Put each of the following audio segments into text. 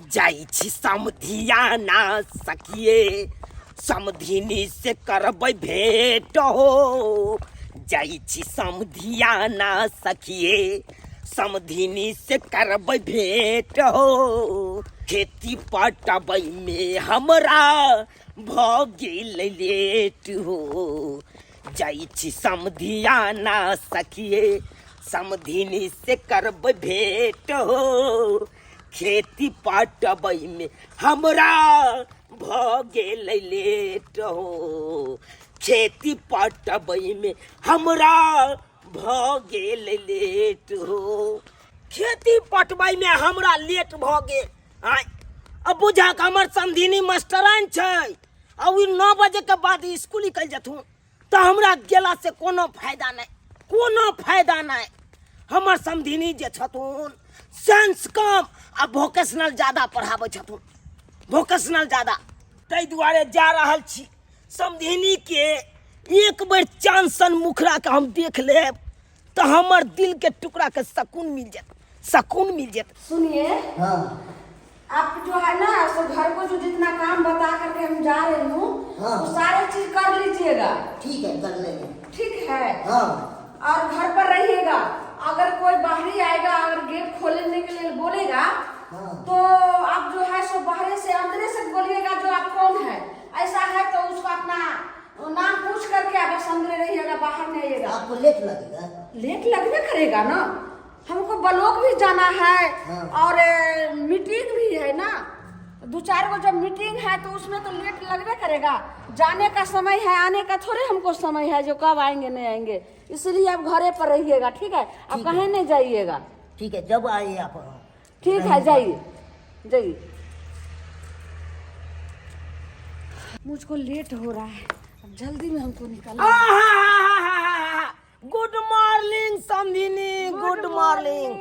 जाइ छी समधियाना सखिए, समधिनी से करबै भेंट हो। जाइ छी समधियाना सखिए, समधिनी से करबै भेंट हो। खेती पटबै में हमरा भऽ गेल लेट हो। जाइ छी समधियाना सखिए, समधिनी से करबै भेंट हो। खेती पटबै में हमरा भऽ गेल लेट हो। खेती पटबै में हमरा भऽ गेल लेट हो। खेती पटबै में हमरा लेट भऽ गेल। आँय, अब बुझाक हमर समधिनी मास्टराइन छै आ ओ 9 बजे के बाद स्कूल निकलि जेथुन तऽ हमरा गेला से कोनो फायदा नहि, कोनो फायदा नहि। हमर समधिनी जे छथुन साइंस कम आ वोकेशनल ज्यादा पढ़ाबै छथुन, वोकेशनल ज्यादा। ताहि दुआरे जा रहल छी समधिनी के एक बेर चांद सन मुखड़ा के हम देख लेब तऽ हमर दिल के टुकड़ा के सुकून मिल जायत, सुकून मिल जायत। सुनिए। हाँ। आप जो है ना सो घर को जो जितना काम बता करके हम जा रही हूँ, हाँ। वो सारे चीज कर लीजिएगा। ठीक है, कर लेंगे। ठीक है। हाँ। और घर पर रहिएगा, अगर कोई बाहरी आएगा अगर गेट खोलने के लिए बोलेगा, हाँ। तो आप जो है सो बाहर से अंदर से बोलिएगा जो आप कौन है, ऐसा है तो उसको अपना नाम पूछ करके आप बस अंदर रहिएगा, बाहर नहीं आइएगा। आपको लेट लगेगा? लेट लगबे करेगा ना, हमको ब्लॉक भी जाना है, हाँ। और मीटिंग भी है ना, दो चार गो जब मीटिंग है तो उसमें तो लेट लगबे करेगा। जाने का समय है, आने का थोड़े हमको समय है जो कब आएंगे नहीं आएंगे, इसलिए आप घरे पर रहिएगा, ठीक है? आप ठीक है। कहीं नहीं जाइएगा। ठीक है, जब आइए आप। ठीक है, जाइए जाइए। मुझको लेट हो रहा है, अब जल्दी में हमको निकलना है। गुड मॉर्निंग समधिनी, गुड मॉर्निंग।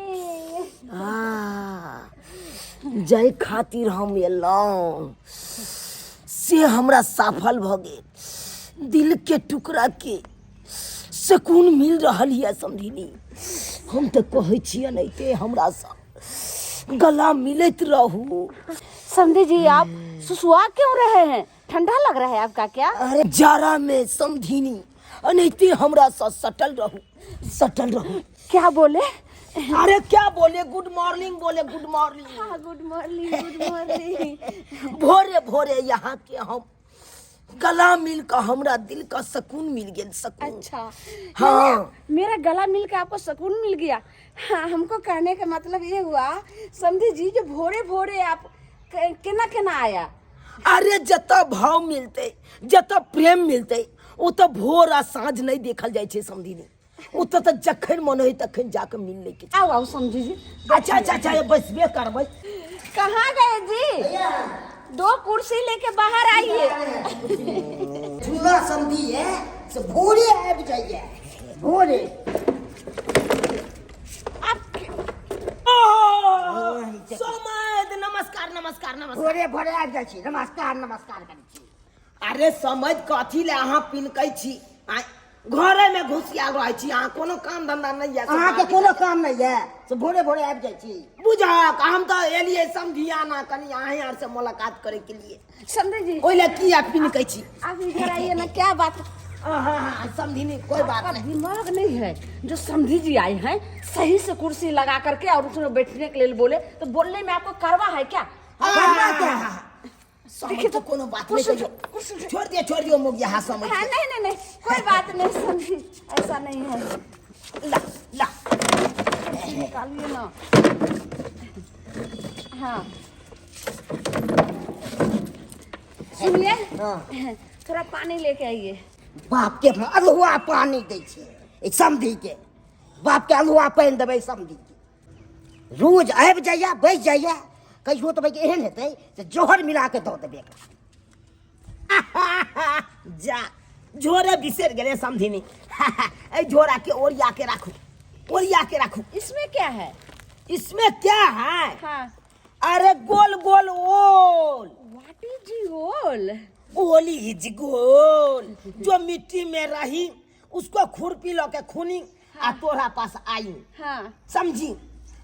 जाहि खातिर हम एलहुँ से हमरा सफल भऽ गेल, दिल के टुकड़ा के सुकून मिल रहल यऽ समधिनी। हम तऽ कहै छी एनाहिते हमरा सँ गला मिलैत रहू। समधी जी आप सुसुआ क्यों रहे हैं, ठंडा लग रहा है आपका क्या? अरे जाड़ा में समधिनी एनाहिते हमरा सँ सटल रहू, सटल रहू। क्या बोले? अरे क्या बोले, गुड मॉर्निंग बोले, गुड मॉर्निंग। हाँ, गुड मॉर्निंग, गुड मॉर्निंग। भोरे भोरे यहाँ के हम गला मिल के हमरा दिल का सुकून मिल गेल, सुकून। अच्छा। हाँ। मेरा गला मिल के आपको सुकून मिल गया। हाँ, हमको कहने का मतलब ये हुआ समधी जी जो भोरे भोरे आप केना केना आया? अरे जतऽ भाव मिलते, जतऽ प्रेम मिलते, ओ तऽ भोर आ साँझ नहीं देखल जाइ छै समधिनी, ओ तऽ जखन मन होइ तखन जाके मिल लै के छै। आओ आओ समधी जी। अच्छा अच्छा अच्छा, ये बैसबे करबै। कहाँ गए जी? भैया। दो कुर्सी लेके बाहर आइए। झूला समधी है से भोरे आबि जाइए, भोरे। आप समैध, नमस्कार नमस्कार नमस्कार। भोरे भोरे आबि जाइ छी, नमस्कार नमस्कार करै छी। अरे समैध कथी ले अहाँ पिनकै छी? आँय, घरे में घुसियाल रहै छी अहाँ, कोनो काम धंधा नहीं है। अहाँके कोनो काम नहीं है से भोरे भोरे आबि जाइ छी। बुझक हम तऽ एलियै समधियाना कनि अहीं आर से मुलाकात करे के लिए। समधी जी। ओहि ले किया पिनकै छी? आप इधर आइए ना, क्या बात? हाँ, हाँ, हाँ, समधिनी कोई बात आपका नहीं। दिमाग नहीं है जो समधी जी आए हैं सही से कुर्सी लगा करके और उसमें बैठने के लिए बोले तो बोलने में आपको करवा है क्या? हाँ, करवा क्या? हाँ, हाँ। समझ देखिए तो तो कोनो बात कुर्सी नहीं। उठो, कुर्सी उठो। छोड़ दियो, छोड़ दियो मुगिया, हाँ, समझ हाँ, गए। नहीं, नहीं, नहीं, कोई बात नहीं समझी, ऐसा नहीं है। ला, ला। कुर्सी निकालिए ना। हाँ सुनिए, हाँ। थोड़ा पानी लेके आइए। बाप के अल्हुआ पानी दै छै ई समधी के, बाप के अल्हुआ पानि देबै समधी के। रोज आबि जाइए बैस जाइए, कहियो तऽ भाई एहन हेतै जे जहर मिला के दऽ देबै एकरा। जा झोरे बिसरि गेलै समधिनी। एहि झोरा के ओरिया के राखू, ओरिया के राखू। इसमें क्या है? इसमें क्या है? हाँ। अरे गोल गोल ओल। What is ओल? ओल is गोल, जो मिट्टी में रही उसको खुरपी लो के खूनी आ तोरा पास आई। हाँ। समझी?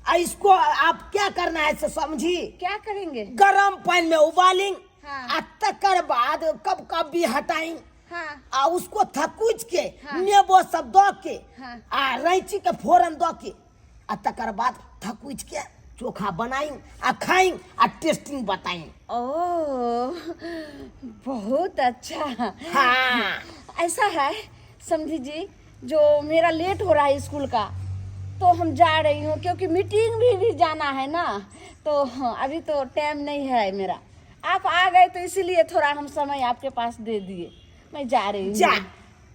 आ इसको आप क्या करना है से समझी? क्या करेंगे? गरम पानी में उबालिंग। हाँ। आ तकर बाद कब कब भी हटाई। हाँ। आ उसको थकुच के। हाँ। नेबो सब दऽ के। हाँ। आ रैची के फोरन दऽ के आ तकर बाद थकुच के चोखा बनाई आ खाई आ टेस्टिंग बताई। ओ, बहुत अच्छा। हाँ। ऐसा है समझी जी, जो मेरा लेट हो रहा है स्कूल का, तो हम जा रही हूँ, क्योंकि मीटिंग भी जाना है ना, तो हाँ, अभी तो टाइम नहीं है मेरा। आप आ गए तो इसीलिए थोड़ा हम समय आपके पास दे दिए। मैं जा रही हूँ। जा,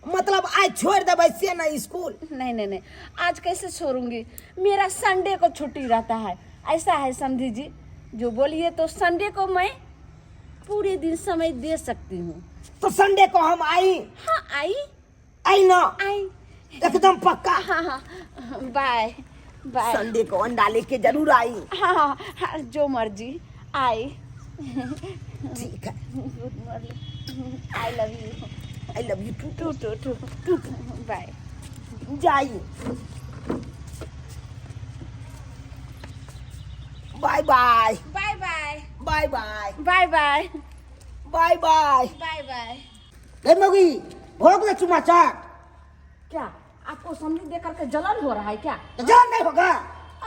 मतलब आज छोड़ देबै से ना स्कूल? नहीं नहीं नहीं, आज कैसे छोड़ूंगी, मेरा संडे को छुट्टी रहता है। ऐसा है समझी जी, जो बोलिए तो संडे को मैं पूरे दिन समय दे सकती हूँ। तो संडे को हम आई? हाँ, आई। आई ना? आई। एकदम पक्का? हाँ हाँ, बाय बाय। संडे को अंडा लेके जरूर आई। हाँ हाँ हाँ, जो मर्जी, आई। ठीक है। Good morning, I love you. I love you too. Too too too too, bye. जाई, bye bye. Bye bye. Bye bye. Bye bye. Bye bye. Bye bye. रे मौगी, भऽ गेलै चुमा चाट? क्या आपको समझी दे करके जलन हो रहा है क्या? तऽ जलन नहीं होगा?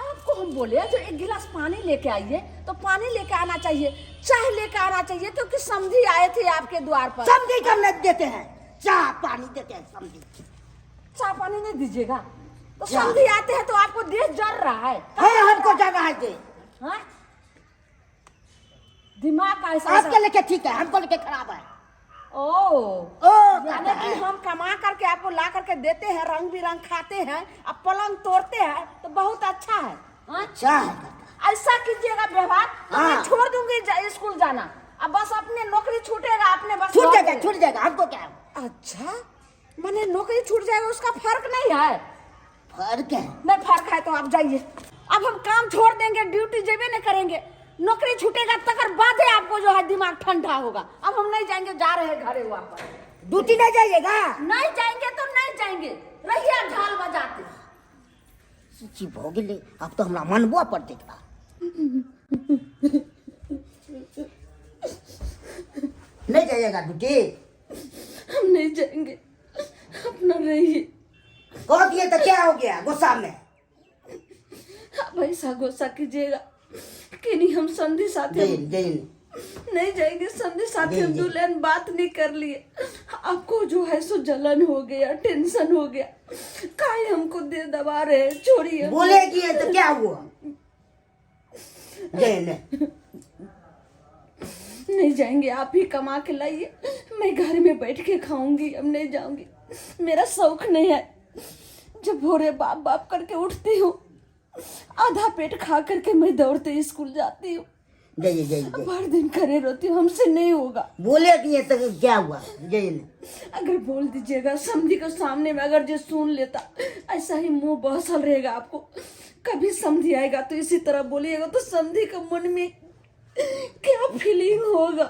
आपको हम बोले जो एक गिलास पानी लेके आइए तो पानी लेके आना चाहिए, चाय लेके आना चाहिए, क्योंकि समझी आए थे आपके द्वार पर। समझी कम नहीं देते हैं, चाय पानी देते हैं समझी। चाय पानी नहीं दीजिएगा तो क्या? समझी आते हैं तो आपको देह जल रहा है। हाँ, हमको जाना है दे। हाँ? दिमाग का ऐसा आपके लेके ठीक है, हमको लेके खराब है। ओ ओ यानी कहता कि है। हम कमा करके आपको ला करके देते हैं, रंग बिरंग खाते हैं, अब पलंग तोड़ते हैं तो बहुत अच्छा है। हाँ? अच्छा है कहता है। ऐसा कीजिएगा व्यवहार तो हाँ। मैं छोड़ दूंगी स्कूल जाना, अब बस अपने नौकरी छूटेगा, अपने बस छूट जाएगा। नौकरी। छूट जाएगा, हमको क्या है? अच्छा, मैंने नौकरी छूट जाएगा उसका फर्क नहीं है? फर्क है। नहीं फर्क है तो आप जाइए, अब हम काम छोड़ देंगे, ड्यूटी जेबे नहीं करेंगे, नौकरी छूटेगा तकर बाद ही आपको जो है दिमाग ठंडा होगा। अब हम नहीं जाएंगे, जा रहे हैं घरे वापस। ड्यूटी नहीं जाइएगा? नहीं जाएंगे तो नहीं जाएंगे, रहिए आप झाल बजाते। जी भऽ गेलै, आब तऽ हमरा मनबऽ पड़तै एकरा। नहीं जाइएगा ड्यूटी? हम नहीं जाएंगे, अपना रहिए। कह दिए तो क्या हो गया गुस्सा में? आप ऐसा गुस्सा कीजिएगा कि नहीं, हम संधि साथी जैन जैन नहीं जाएंगे, संधि साथी जी, हम जी। दुल्हन बात नहीं कर लिए, आपको जो है सो जलन हो गया, टेंशन हो गया, काहे हमको दे दबा रहे हैं, छोड़िए। बोलेगी तो क्या हुआ? जैन नहीं जाएंगे, आप ही कमा के लाइए, मैं घर में बैठ के खाऊंगी, अब नहीं जाऊंगी, मेरा शौक नहीं है। जब भोरे बाप बाप करके उठती हूँ, आधा पेट खा करके मैं दौड़ते स्कूल जाती हूँ। जय जय जय। भर दिन खड़े रहती हूँ, हमसे नहीं होगा। बोले दिए तो क्या हुआ? जय। अगर बोल दीजिएगा समधी के सामने में, अगर जो सुन लेता, ऐसा ही मुंह बहसल रहेगा आपको। कभी समधी आएगा तो इसी तरह बोलिएगा तो समधी के मन में क्या फीलिंग होगा?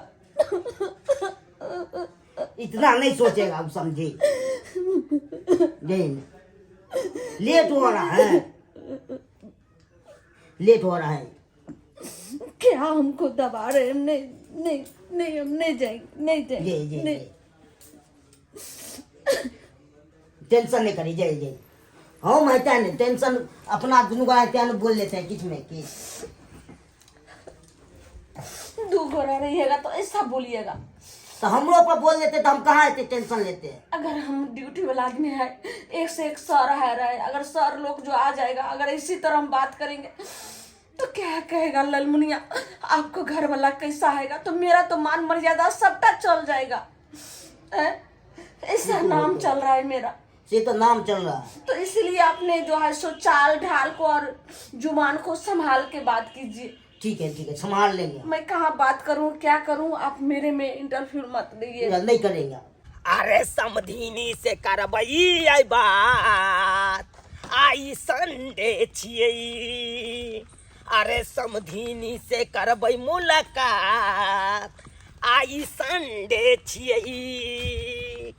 इतना नहीं सोचेगा अब समझी। जय, लेट हो रहा है, लेट हो रहा है। क्या हमको दबा रहे हैं? नहीं नहीं नहीं, हम नहीं जाएंगे, नहीं जय जाएंगे। जय। नहीं। जय, टेंशन नहीं करी। जय जय, हम है नहीं टेंशन अपना दुनू गोरा क्या बोल लेते हैं किछ में कि दू गोरा रहिएगा तो ऐसा बोलिएगा। तो हमरो पर बोल लेते तो हम कहाँ इतने टेंशन लेते हैं? अगर हम ड्यूटी वाला आदमी है, एक से एक सर है रहे, अगर सर लोग जो आ जाएगा, अगर इसी तरह हम बात करेंगे तो क्या कहेगा ललमुनिया आपको घर वाला कैसा आएगा? तो मेरा तो मान मर्यादा सबटा चल जाएगा, हैं? ऐसा नाम चल रहा है मेरा। से तो नाम चल रहा है। तो इसलिए आपने जो है सो चाल ढाल को और जुबान को संभाल के बात कीजिए। ठीक है ठीक है, संभाल लेंगे। मैं कहाँ बात करूँ, क्या करूँ, आप मेरे में इंटरफ्यूर मत दीजिए। नहीं करेंगे। अरे समधिनी से करबई आई बात, आई संडे छियै। अरे समधिनी से करबै मुलाकात, आई संडे छियै।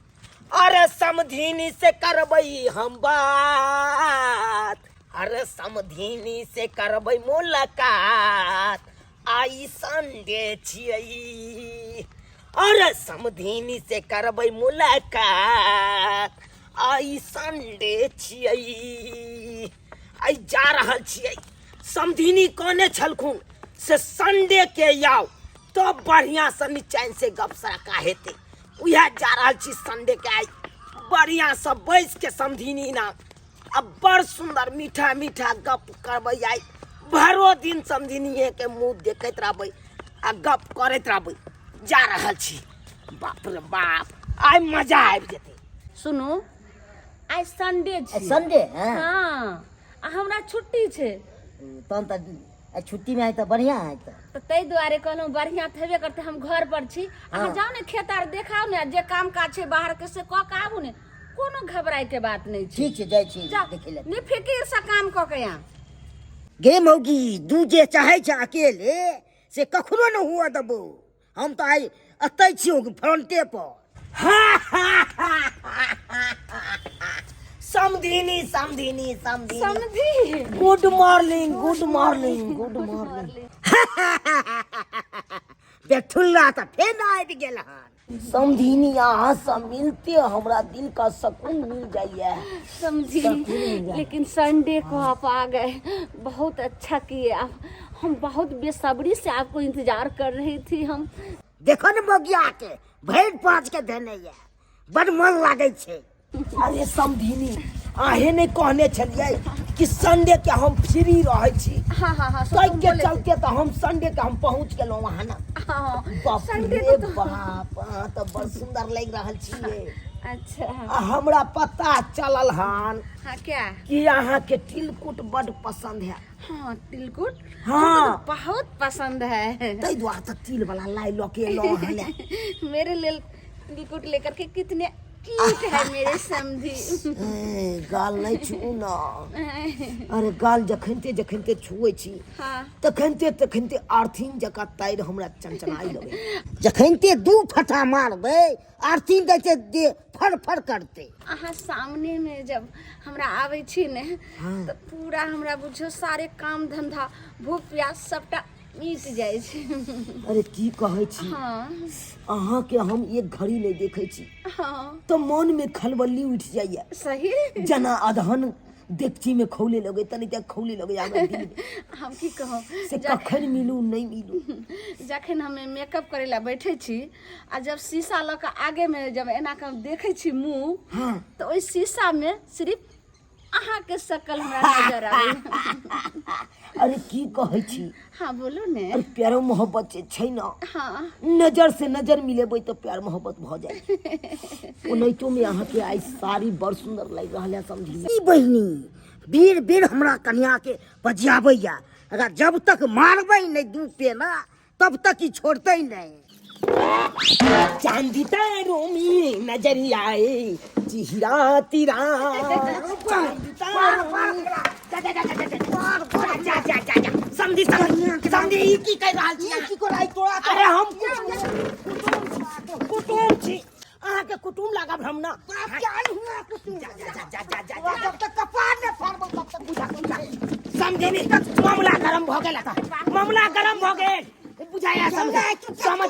अरे समधिनी से करबै हम बात, अरे समधिनी से करबै मुलाकात, आइ संडे छियै। अरे समधिनी से करबै मुलाकात, आइ संडे छियै। आइ जा रहल छियै। समधिनी कहने छलखुन से संडे के आउ तब बढ़िया से निचैन से गप सड़का हेतै। उएह जा रहल छी संडे के, आइ बढ़िया से बैस के समधिनी ना आ बड़ सुंदर मीठा मीठा गप करबै। आइ भरो दिन समधिनिए के मुँह देखैत रहबै आ गप करैत रहबै। जा रहल छी, बाप रे बाप, आइ मजा आबि जेतै। सुनू, आइ संडे छै। संडे है? हाँ, आ हमरा छुट्टी छै। तहन तऽ आइ छुट्टीमे आइ तऽ बढ़िआँ है। तऽ ताहि दुआरे कहलहुँ, बढ़िआँ तऽ हेबे करतै, हम घर पर छी। अहाँ जाउ ने, खेत आर देखाउ ने, जे काम काज छै बाहर के से कऽ के आबू ने। कोनो घबराय के बात नहि छै। ठीक छै, जाइ छी। जाउ। देखै लए। निफिकिर से काम कऽ के आउ। गे मौगी, दू जे चाहै छै अकेले से कखनो न हुअ देबो। हम तऽ आइ एतै छियौ फ्रंटे पर। समधिनी, समधिनी, समधिनी। समझी। Good morning, good morning, good morning. बेठुल्ला तऽ फेर आबि गेल हन। समधिनी, अहाँ से मिलते हमरा दिल का सुकून मिल जाइए। समझी, लेकिन संडे को आप आ गए, बहुत अच्छा किए आप। हम बहुत बेसब्री से आपको इंतजार कर रही थी हम। देखो ने मौगिया के भरि पाँच के धेने ये, बड़ मन लागै छै। अरे समधिनी, अहें नहि कहने छलियै कि संडे के हम फ्री रहै छी? हाँ हाँ हाँ ताहि के चलते तऽ हम संडे के हम पहुँच गेलहुँ वहाँ ना। हाँ। बाप संडे रे को तो बाप, अहाँ तऽ बड़ सुंदर लागि रहल छियै। अच्छा। आ हमरा पता चलल हन हाँ, क्या? कि अहाँके तिलकुट बड पसंद है। हाँ, तिलकुट। हाँ। हमको तो बहुत पसंद है। ताहि दुआरे तऽ तिल वाला लाइ लऽ के एलहुँ अहाँ लए। मेरे लिए तिलकुट लेकर के, कितने क्यूट है मेरे समझी। ए, गाल नहि छू न। अरे गाल जखनते जखनते छुए छी तखनते तखनते आर्थिन जकाँ तारि हमरा चनचनाइ लगै। जखनते दू फटा मारबै, आर्थिन दै छै दे फर फर करतै। अहाँ सामने में जब हमरा आबै छी ने, तऽ पूरा हमरा बुझियौ सारे काम धंधा, भूख प्यास सबटा मिट जाइ छै। अरे की कहै छी? हाँ। अहाँके हम एक घड़ी नहि देखै छी तऽ मन मे खलबली उठि जाइए। सही। जेना अदहन डेकची में खौले लगे तनी ते खौले लगे हमरा दिल में। हम की कहब से कखन मिलू नहि मिलू। जखन हम मेकअप करै लए बैठै छी आ जब शीशा लऽ कऽ आगे में जब एना कऽ हम देखै छी मुँह, तऽ ओहि शीशा में सिर्फ अहाँके शकल हमरा नजर आबैया। अरे की कहै छी? हाँ, बोलू ने। अरे प्यारो मोहब्बत जे छै ने, नजर से नजर मिलेबै तऽ प्यार मोहब्बत भऽ जाइ। ओनाहितो में अहाँके आइ साड़ी बड़ सुंदर लागि रहल है समझी। ई बहिनी बेर बेर हमरा कन्या के बजियाबैया, अगर जब तक मारबै नहि दू पेना तब तक ई छोड़तै नहि। चांदी तारों में नजर आए चेहरा तेरा, चांदी तारों में। जा जा जा जा जा जा जा जा जा। समझी, समझी, समझी, ई की कहि रहल छी? की करै तोरा? अरे हम कुटुम छी अहाँके, कुटुम लागब हम ना। बाप के आइ हुआ कुटुम। जा जा जा जा जा जा। जब तक कपार ने फाड़बो तब तक बुझा बुझा। समझे, मामला गरम भऽ गेल एतऽ, मामला गरम भऽ गेल बुझाया। समझ समझ समझ,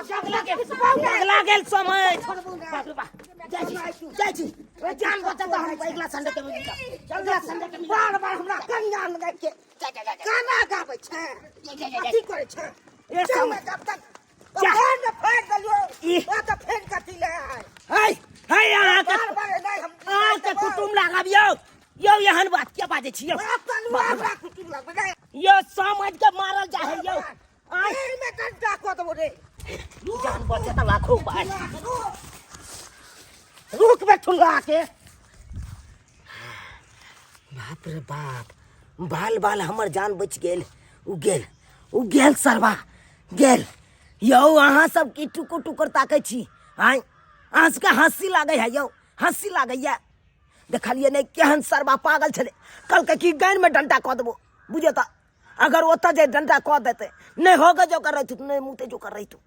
पगला गेल, पगला गेल समझ। बाप रे बाप, जाइ छी, जाइ छी। ओए जान बचत हम अगिला संडे के मिलब, अगिला संडे के मिलब। बार बार हमरा कन्या लगा के गाना गाबै छै, अथी करै छै। ए चल समझ। ने जब तक जा। कपार ने फाड़ि देलियौ ई। ओ तऽ फेर कथी ले आय? है है, अहाँके बार बार नहि हम अहाँके कुटुम लागब यौ। यौ, एहन बात किया बाजै छी यौ? बाप तलुआ हमरा कुटुम लगबै नहि। यौ, समझ के मारल जाइ है यौ। आय। एहिमे डंडा कऽ देबो रे। जान बचत लाखो बात। रुक बेठुल्ला के। बाप रे बाप, बाल बाल हमर जान बचि गेल। उ गेल, उ गेल, सरबा गेल। यौ, अहाँ सब की टुकुर टुकुर ताकै छी? आँय, अहाँ सबके हँसी लागै है यौ? हँसी लागैया? देखलियै नहि केहन सरबा पागल छलै, कहलकै कि गानिमे डंटा कऽ देबो। बुझियौ तऽ अगर ओतऽ जे डंटा कऽ देतै, नहि होगे जोकर रहितु, नहि मुते जोकर रहितु।